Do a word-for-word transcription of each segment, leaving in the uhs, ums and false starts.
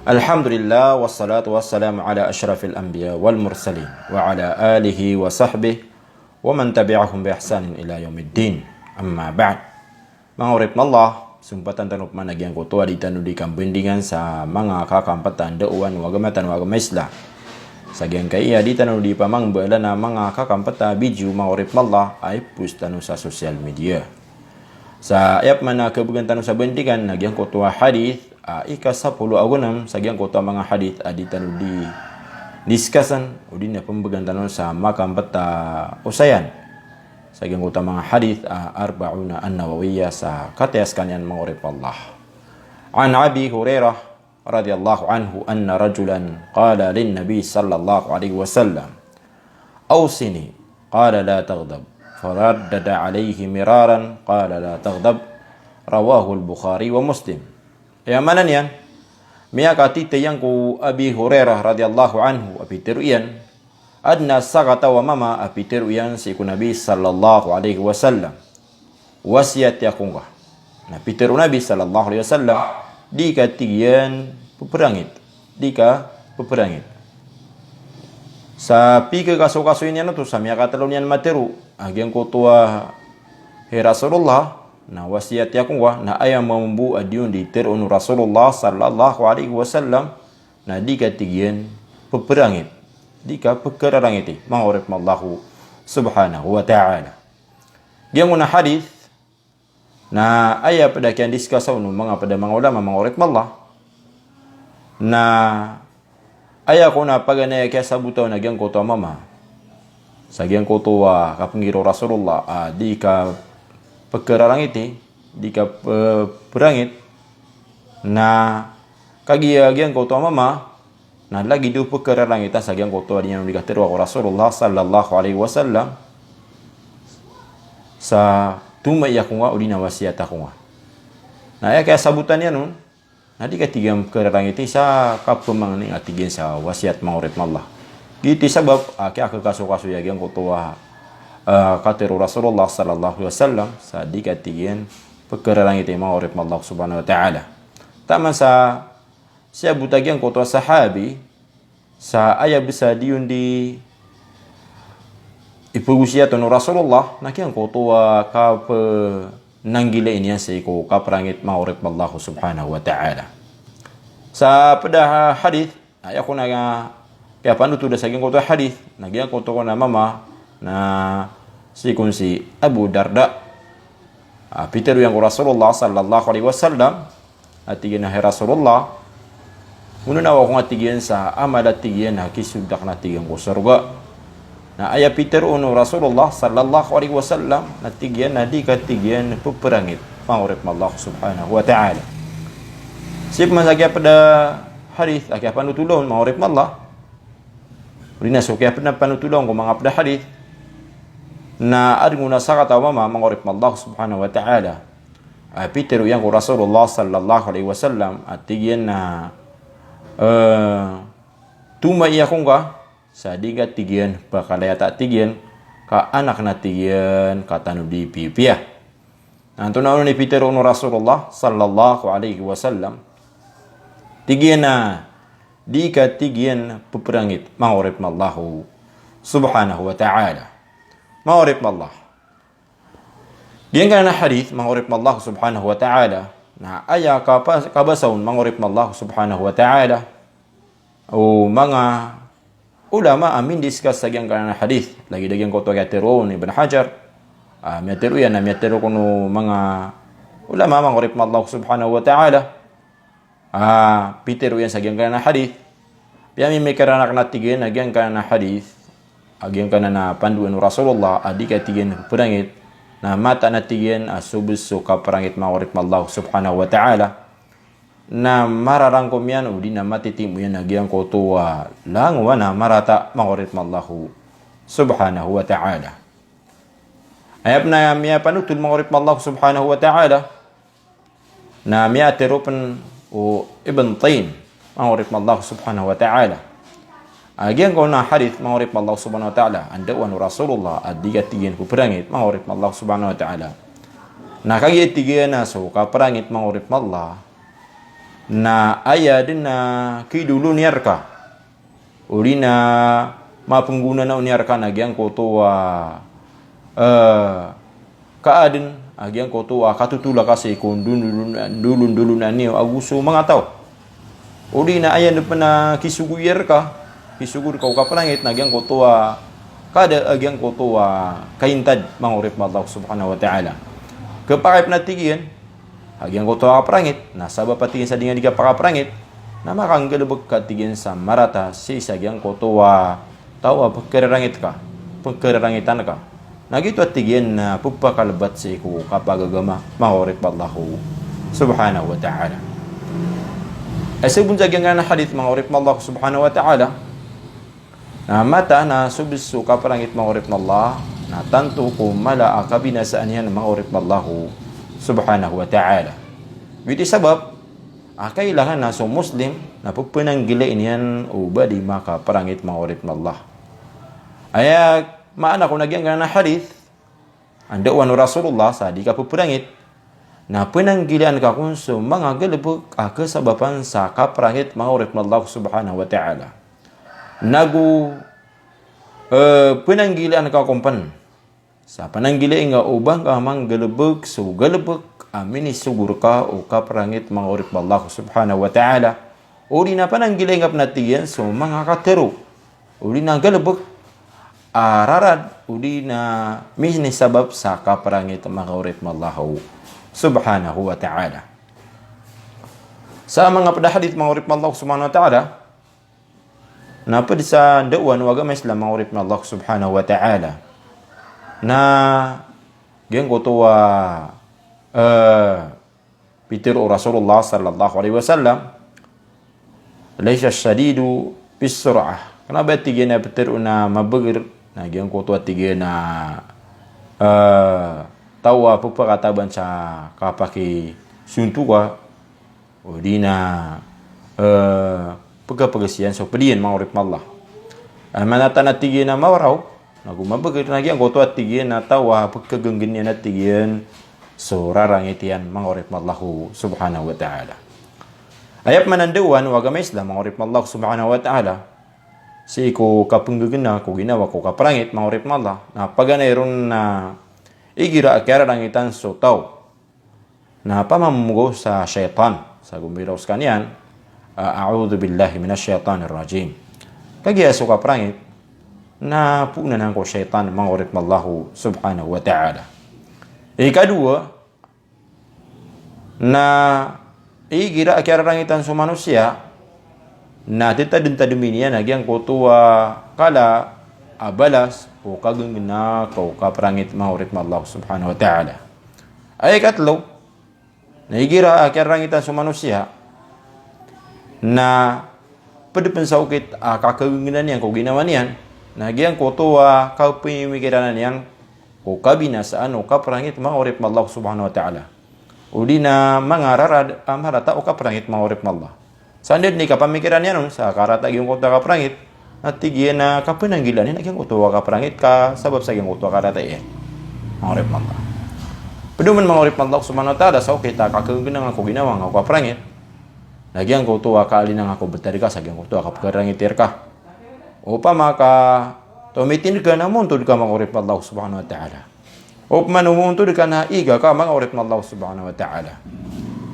Alhamdulillah, wassalatu wassalamu ala ashrafil anbiya wal mursalin, wa ala alihi wa sahbihi wa man tabi'ahum bi ihsanin ila yaumiddin. Amma ba'd. Manga oripn o Allah, sompatan tano pman a giyangkoto a di tano di kambandingan sa manga kakampatan daawa o agama tano a agama Islam. Sa giyangkaya di tano di pamangbalan a manga kakampatan a video, manga oripn o Allah, a ipost tano sa social media. Sa aya pman a kabgan tano sa bandingan na giyangkoto a hadith a ika sapolo ago nem sa giyangkoto a manga hadith a di tano di discussan, odi na pmbgan tano sa makampatan a osayan. Sa giyangkoto a manga hadith a Arba'una An-Nawawiyah sa kataya skaniyan, manga oripn o Allah. An Abi Hurairah radhiyallahu anhu anna rajulan qala lin Nabi sallallahu alaihi wasallam, "Awsini." Qala, "La taghdab." Faraddada alaihi miraran, qala, "La taghdab." Rawahul Bukhari wa Muslim. Aya maana niyan, miyakatitayang ko Abi Hurairah radhiyallahu anhu a pitharo iyan, adn a sakataw a mama a pitharo iyan sii ko Nabi sallallahu alaihi wasallam, "Wasiyati ako ngka." Na pitharo o Nabi sallallahu alaihi wasallam, "Di ka," tig iyan, "pprangit. Di ka pprangit." Sa pkakasokasoy niyan oto sa miyakatlo niyan matharo a giyangkoto a, hay Rasulullah, na wasiyati ako ngka, na aya mambo a di on di tharoon o Rasulullah sallallahu alaihi wasallam, na di ka, tig iyan, pprangit. Di ka pkhararangiti, manga oripn o Allah subhanahu wa ta'ala. Giyangkoto a hadith, na aya pd a kiyandiscussan o manga pd a manga ulama, manga oripn o Allah, na aya kon a paganay a kiyasabota on a giyangkoto a mama sa giyangkoto a kapnggiraw o Rasulullah a di ka pkhararangiti, di ka p-, pprangit, na kagiya giyangkoto a mama na lagid o pkhararangita sa giyangkoto a di niyan on di katharo ko Rasulullah sallallahu alaihi wasallam, sa tomai ako ngka odi na wasiyat ako ngka. Na aya kiyasabota niyan on na di ka, tig iyan, pkhararangiti sa kapmangni a, tig iyan, sa wasiyat, manga oripn o Allah. Giyoto i sabap a kiyakakasokasoy a giyangkoto a, ah, katharo o Rasulullah sallallahu alaihi wasallam sa di ka, tig iyan, pkhararangiti, manga oripn o Allah subhanahu wa ta'ala. Taman sa siyabot a giyangkoto a sahabi sa aya bs a di on di ipagosiyat on o Rasulullah na giyangkoto a kapnanggilai niyan sii ko kaprangit, manga oripn o Allah subhanahu wa ta'ala. Sa pd a hadith, aya kon a kiyapanothol sa giyangkoto a hadith, na giyangkoto kon a mama na sii kon si Abu Darda. Ah, pitharo iyan ko Rasulullah sallallahu alaihi wasallam, a tig iyan a, hay Rasulullah, onona ako ngka, tig iyan, sa amal a, tig iyan, a kisold akn a, tig iyan, ko sorga. Na aya pitharo on o Rasulullah sallallahu alaihi wasallam na, tig iyan, na di ka, tig iyan, pprangit, manga oripn o Allah subhanahu wa ta'ala. Sii pman sa kiyapd a hadith a kiyapanothol on, manga oripn o Allah, odi na so kiyapd a panothol on ko manga pd a hadith, na adn on a sakataw a mama, manga oripn o Allah subhanahu wa ta'ala, a pitharo iyan ko Rasulullah sallallahu alaihi wasallam a tig iyan a, eh, tomai ako ngka sa di ka, tig iyan, pakalayata, tig iyan, ka an akn a, tig iyan, ka tano di piyapiya. Na antonaa on i pitharo on o Rasulullah sallallahu alaihi wasallam? Tig iyan a, di ka, tig iyan, pprangit, manga oripn o Allah subhanahu wa ta'ala. Manga oripn o Allah, giyangkanan a hadith, manga oripn o Allah subhanahu wa ta'ala, na aya kapa-, kabasa on, manga oripn o Allah subhanahu wa ta'ala, o manga ulama a mindiscuss sa giyangkanan a hadith. Lagid a giyangkoto a kiyatharo on Ibn Hajar, ah, miyatharo iyan, ah, miyatharo kon o manga ulama, manga oripn o Allah subhanahu wa ta'ala, ah, pitharo iyan sa giyangkanan a hadith. Piyamimikir akn a, tig iyan, a giyangkanan a hadith, a giyangkanan a pandoan o Rasulullah a di ka, tig iyan, pprangit, na mataan a, tig iyan, a so bs so kaprangit, manga oripn o Allah subhanahu wa ta'ala, na mararangkom iyan odi na matitimo iyan a giyangkoto a langowan a marata, manga oripn o Allah subhanahu wa ta'ala. Aya pn a miyapanothol, manga oripn o Allah subhanahu wa ta'ala, na miyatharo pn o Ibn Tin, manga oripn o Allah subhanahu wa ta'ala, a giyangkoto a hadith, manga oripn o Allah subhanahu wa ta'ala, a ndao o Rasulullah a di ka, tig iyan, pprangit, manga oripn o Allah subhanahu wa ta'ala. Na kagiya, tig iyan, a so kaprangit, manga oripn o Allah, na aya dn a kidolon iyan rka, odi na mapnggonanao niyan rka na giyangkoto a, eh, kaadn a giyangkoto a katotol ka sii ko ndolon-, ndolon-, ndolon-, ndolon-, aniyo ago so manga taw. Odi na aya dn pn a kisogo iyan rka, kisogo rka o kaprangit na giyangkoto a kada a giyangkoto a kaintad, manga oripn o Allah subhanahu wa ta'ala. Kepakay pn a tig iyan a giyangkoto a kaprangit, na sabap a tig iyan sa di nga di kapakaprangit, na makanggalbk ka tig iyan sa marata sii sa giyangkoto a taw a pkhararangit ka, pkhararangitan ka. Na giyoto a tig iyan na pphakalebat sii ko kapagagama, manga oripn o Allah subhanahu wa ta'ala. Aya sabap sa giyangkanan a hadith, manga oripn o Allah subhanahu wa ta'ala, na mataan a so bs o kaprangit, manga oripn o Allah, na tanto ko mala a kabinasaan iyan, manga oripn o Allah subhanahu wa ta'ala. Giyoto i sabap a kailangan a so Muslim na pphananggilain iyan o ba di makaprangit, manga oripn o Allah. Aya maana ko na giyangkanan a hadith, a ndaowan o Rasulullah sa di ka pprangit, na pnanggilaan ka kon so manga galbk a kasabapan sa kaprangit, manga oripn o Allah subhanahu wa ta'ala. Nago, eh, pnanggilaan ka kon pn sa pnanggilai nga o ba nga manggalbk so galbk a minisogo rka o kaprangit, manga oripn o Allah subhanahu wa ta'ala. Odi na pnanggilai nga pn a tig iyan so manga katharo, odi na galbk a rarad, odi na minisabap sa kaprangit, manga oripn o Allah subhanahu wa ta'ala. Sa manga pd a hadith, manga oripn o Allah subhanahu wa ta'ala, na pd sa ndaowan o agama Islam, manga oripn o Allah subhanahu wa ta'ala, na giyangkoto a, eh, pitharo o Rasulullah sallallahu alaihi wasallam, "Laysa ash-shadidu bis-sur'ah." Kna ba tig iyan a pitharo na mabagr na giyangkoto a tig iyan a, eh, taw a pphakataban sa kapakisontoka, odi na, eh, pkhapkhasiyan so pd iyan, manga oripn o Allah. Aya maana tano a tig iyan a mawaraw, nago mabagr na giyangkoto a tig iyan a taw a pkhagnggn iyan a tig iyan so rarangit iyan, manga oripn o Allah subhanahu wa ta'ala. Aya pman a ndaowan o agama Islam, manga oripn o Allah subhanahu wa ta'ala, sii ko kapnggnggna ko ginawa ko kaprangit, manga oripn o Allah, na paganay ron na igira a kiyararangitan so taw na pamamgo sa shaytan, sa gomiraw skaniyan a, "A'udhu billahi minash shaytanir rajim." Kagiya so kaprangit na poonan ko shaytan, manga oripn o Allah subhanahu wa ta'ala. Ikadowa, na igira a kiyararangitan so manosiya, na titadmtadmi niyan a giyangkoto a kala a balas o kagnggna ko kaprangit, manga oripn o Allah subhanahu wa ta'ala. Aya ikatlo, na igira a kiyararangitan so manosiya, na pd pn sa okit a kakagnggna niyan ko ginawa niyan, na giyangkoto a kapmimikiran iyan ko kabinasaan o kaprangit, manga oripn o Allah subhanahu wa ta'ala. Odi na manga rarad a marata o kaprangit, manga oripn o Allah. Sa anda dn i kapamikiran iyan on sa karata giyangkoto a kaprangit, na tig iyan a kapnanggilaan iyan a giyangkoto a kaprangit ka sabap sa giyangkoto a karata iyan, manga oripn o Allah. Pd on pn, manga oripn o Allah subhanahu wa ta'ala, sa okit a kakagnggna nga ko ginawa nga ko kaprangit, na giyangkoto a kaalina nga ko btad ka sa giyangkoto a kapkhararangiti rka. Opama ka tomitindg ka na montod ka, manga oripn o Allah subhanahu wa ta'ala. Opama na montod ka na iga ka, manga oripn o Allah subhanahu wa ta'ala.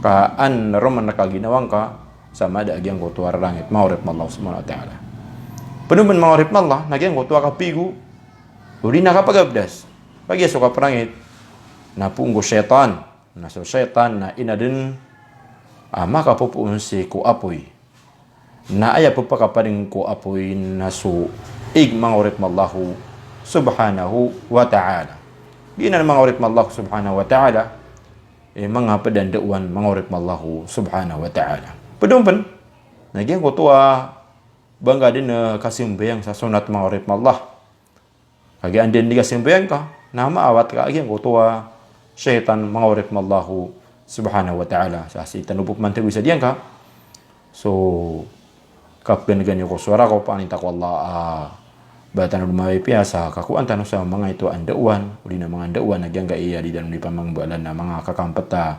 Ka an roman ka ginawa ngka sa mada a giyangkoto a rarangit, manga oripn o Allah subhanahu wa ta'ala. Pd on pn, manga oripn o Allah, na giyangkoto a kapigo, odi na kapagabdas. Kagiya so kaprangit na poon ko shaytan. Na so shaytan na ina dn a makapopoon sii ko apoy. Na aya pphakapadng ko apoy na so ig, manga oripn o Allah subhanahu wa ta'ala. Giyanan, manga oripn o Allah subhanahu wa ta'ala, i manga pd a ndaowan, manga oripn o Allah subhanahu wa ta'ala. Pd on pn, na giyangkoto a ba ngka dn, eh, kasambayang sa sonat, manga oripn o Allah. Kagiya anda dn i kasambayang ka na maawat ka a giyangkoto a shaytan, manga oripn o Allah subhanahu wa ta'ala. Sa sii tano bo pman thagoy sa diyangka. So, kapganggan iyo ko sowara ko, paninta ko Allah a ba tano dn mapipiya sa kakowan tano sa manga ito a ndaowan, odi na manga ndaowan a giyangkaya di tano dn ipamangbalan a manga kakampet a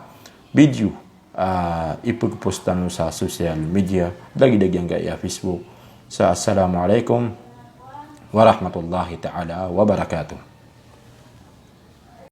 video. ah, ipagpost tano sa social media, lagid a giyangkaya Facebook. Sa assalamu alaikum warahmatullahi ta'ala wabarakatuh.